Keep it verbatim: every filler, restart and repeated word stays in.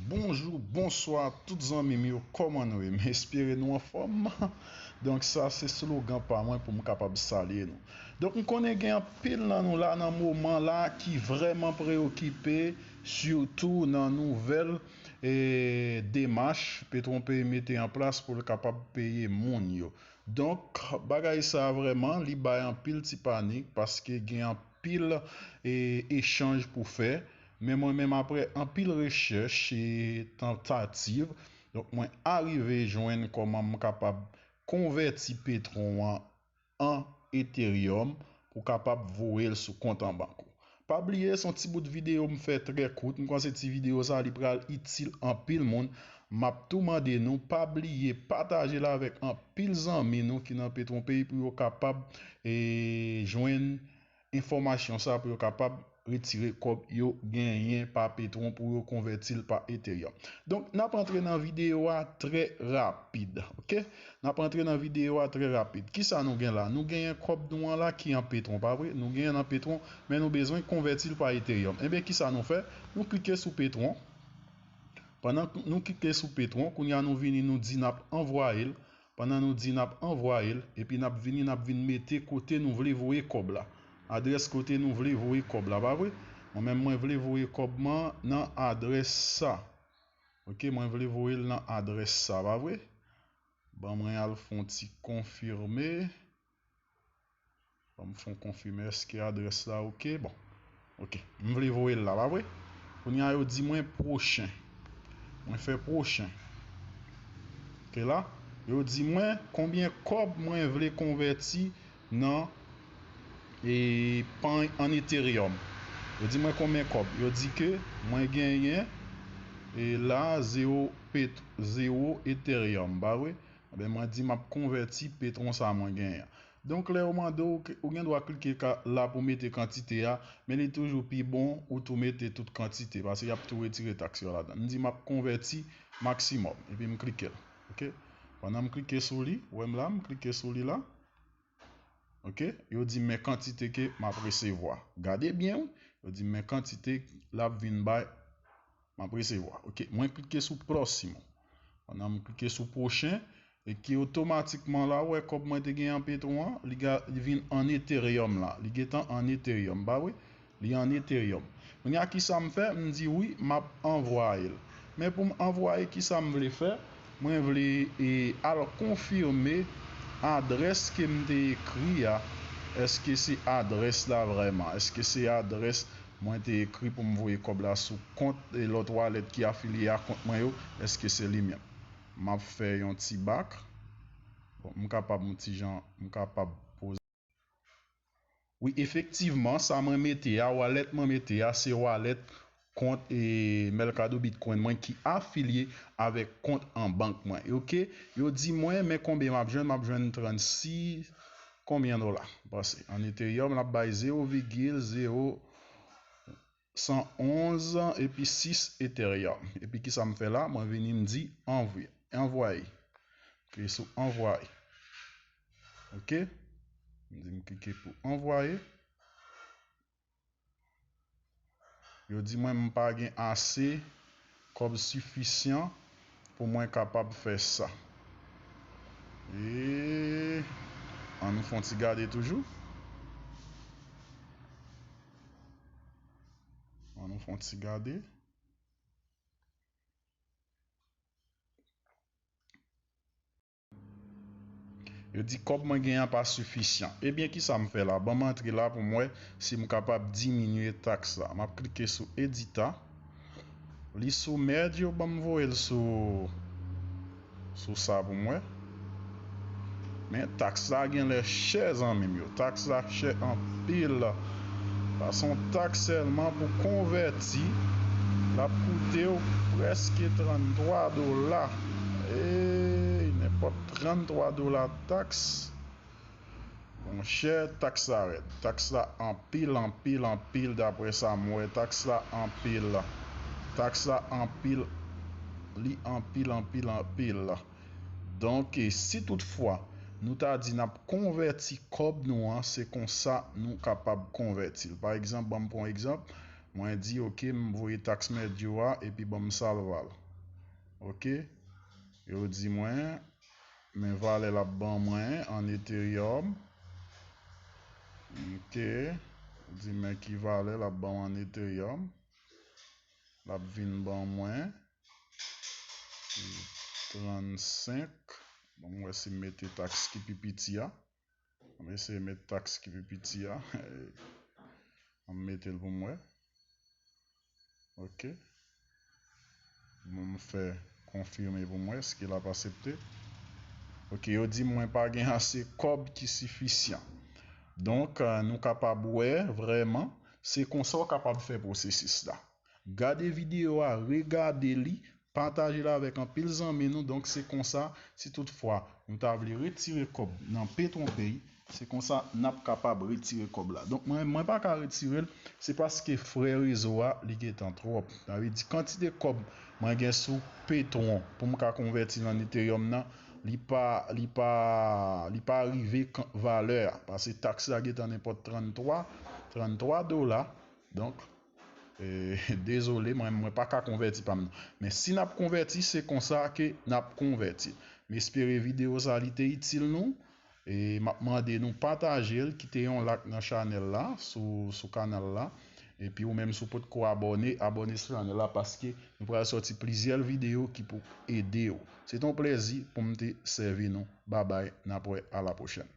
Bonjou, bonswa tout zanmi m yo, kòman nou ye? M espere nou anfòm. Donk sa se slogan pa mwen pou m kapab salye nou. Donk m konnen gen anpil nan nou la nan moman la ki vrèman preyokipe, sitou nan nouvèl e demach Petwon Pey mete an plas pou l kapab peye moun yo. Donk bagay sa vrèman li bay anpil ti panik paske gen anpil e, echanj pou fè. Men mwen menm apre anpil rechèch e tantativ, donk mwen arive jwenn kòman m kapab konvèti Petwon an an Ethereum pou kapab voye l sou kont an bank ou. Pa bliye, se yon ti bout videyo m fè trè kout. M panse ti videyo sa li pral itil anpil moun. M ap tou mande nou pa bliye pataje l avèk anpil zanmi nou ki nan Petwon Pey pou yo kapab e, jwenn enfòmasyon sa, pou yo kapab retire kòb yo genyen pa Petwon pou yo konvèti l pa Ethereum. Donk n ap antre nan videyo a trè rapid, oke? N ap antre nan videyo a trè rapid. Kisa nou gen la? Nou genyen kòb nou an la ki an Petwon, pa vre? Nou genyen l an Petwon, men nou bezwen konvèti l pa Ethereum. Enben kisa nou fè? Nou klike sou Petwon. Pandan nou klike sou Petwon, kounye a nou vini nou di n ap anvwaye l. Pandan nou di n ap anvwaye l, epi n ap vini n ap vin mete kote nou vle voye kòb la. Adrès kote nou vle voye kòb la, pa vre? Mwen menm mwen vle voye kòb mwen nan adrès sa. Oke, mwen vle voye l nan adrès sa, pa vre? Ban mwen al fè yon ti konfime. Ban m fè yon konfime èske adrès la oke. Bon. Oke. M vle voye l la, pa vre? Kounye a yo di mwen pwochen. Mwen fè pwochen. Oke la. Yo di mwen konbyen kòb mwen vle konvèti nan e, pa an Ethereum. Yo di mwen konbyen kòb. Yo di ke mwen genyen e la zewo pet, zewo Ethereum, pa vre? Enben mwen di m ap konvèti Petwon sa mwen genyen an. Donk lè yo mande w, ou gen dwa klike la pou mete kantite a, men li toujou pi bon ou tou mete tout kantite, paske y ap tou retire taks yo ladan. M di m ap konvèti maksimòm, epi m klike l. Oke? Pandan m klike sou li, ou wè m la, m klike sou li la. Oke? Yo di m men kantite ke m ap resevwa. Gade byen, wi. Yo di m men kantite l ap vin bay m ap resevwa. Oke, mwen klike sou pwòsim. Pandan m klike sou pwochen, e ki otomatikman la, ou wè kòb mwen te gen an Petwon an, li, ga, li vin an Ethereum la. Li gentan an Ethereum, pa vre? Li an Ethereum. Kounye a, kisa m fè? M di wi, m ap anvwaye l. Men pou m anvwaye, kisa m vle fè? Mwen vle e, al konfime adrès ke m te ekri a. Èske se adrès la vrèman? Èske se adrès mwen te ekri pou m voye kòb la sou kont e lòt walèt ki afilye a kont mwen yo, èske se li menm? M ap fè yon ti bak. Bon, m kapab yon ti jan, m kapab poze. Wi, efektivman, sa mwen mete a, walèt mwen mete a, se walèt kont e Mercado Bitcoin mwen ki afilye avèk kont an bank mwen. Oke, yo di mwen, men konbyen m ap jwenn, m ap jwenn trannsis, konbyen dola? Pase an Ethereum, l ap bay zewo vigil zewo san onz epi sis Ethereum. Epi kisa m fè la? Mwen vini m di anvwe, anvwaye. Klike sou anvwaye. Oke? M di m klike pou anvwaye. Yo di mwen m pa gen ase kòb sifisyan pou mwen kapab fè sa. E ann fè yon ti gade toujou. Ann fè yon ti gade. Yo di kòb mwen genyen an pa sifisyan. Ebyen, kisa m fè la? Ban m antre la pou m wè si m kapab diminye taks la. M ap klike sou Edita. Li sou Merge, yo ban m voye l sou, sou sa pou m wè. Men taks la genlè chè, zanmi m yo. Taks la chè anpil. Paske yon taks sèlman pou konvèti, l ap koute w prèske tranntwa dola. Ey, nenpòt tranntwa dola taks. Monchè, taks la rèd. Taks la anpil, anpil, anpil, daprè sa m wè. Taks la anpil. Taks la anpil. Li anpil, anpil, anpil. Donk, e, si toutfwa nou ta di n ap konvèti kòb nou an, se konsa nou kapab konvèti l. Pa egzanp, ban m pran yon egzanp, Mwen di, ok, m voye tax mèt yo a, epi ban m salva l. Ok? Yo di mwen, men valè l ap ban mwen an Ethereum. Ok. Di men ki valè l ap ban mwen an Ethereum. L ap vin ban mwen trannsenk. Bon, m wè si m mete tax ki pi piti a. M eseye met tax ki pi piti a. M mete l pou m wè. Ok. Bon, m fè konfime pou m wè si l ap aksepte. Ok, yo di mwen pa gen ase kòb ki sifisyan. Donk, euh, nou kapab wè vrèman, se konsa w kapab fè pwosesis la. Gade videyo a, regade li, pataje l avèk anpil zanmi nou. Donk, se konsa, si toutfwa nou ta vle retire kòb nan Petron Pay, se konsa n ap kapab retire kòb la. Donk, mwen, mwen pa ka retire l, se paske frè rezo a, li gentan twòp. Sa vle di, kantite kòb mwen gen sou Petron pou m ka konvèti l an Ethereum nan, li pa, li pa, li pa rive kan-, valè a. Paske tax la gentan nenpòt tranntwa, tranntwa dola. Donk, e, dezole, mwen, mwen pa ka konvèti pa m nan. Men si n ap konvèti, se konsa ke n ap konvèti. M espere videyo sa li te itil nou. E m ap mande nou pataje l, kite yon like nan chanèl la, sou, sou kanal la. Epi ou menm si w potko abòne, abòne sou chanèl la paske nou pral sòti plizyè videyo ki pou ede w. Se te yon plèzi pou m te sèvi nou. Babay, n ap wè a la pwochèn.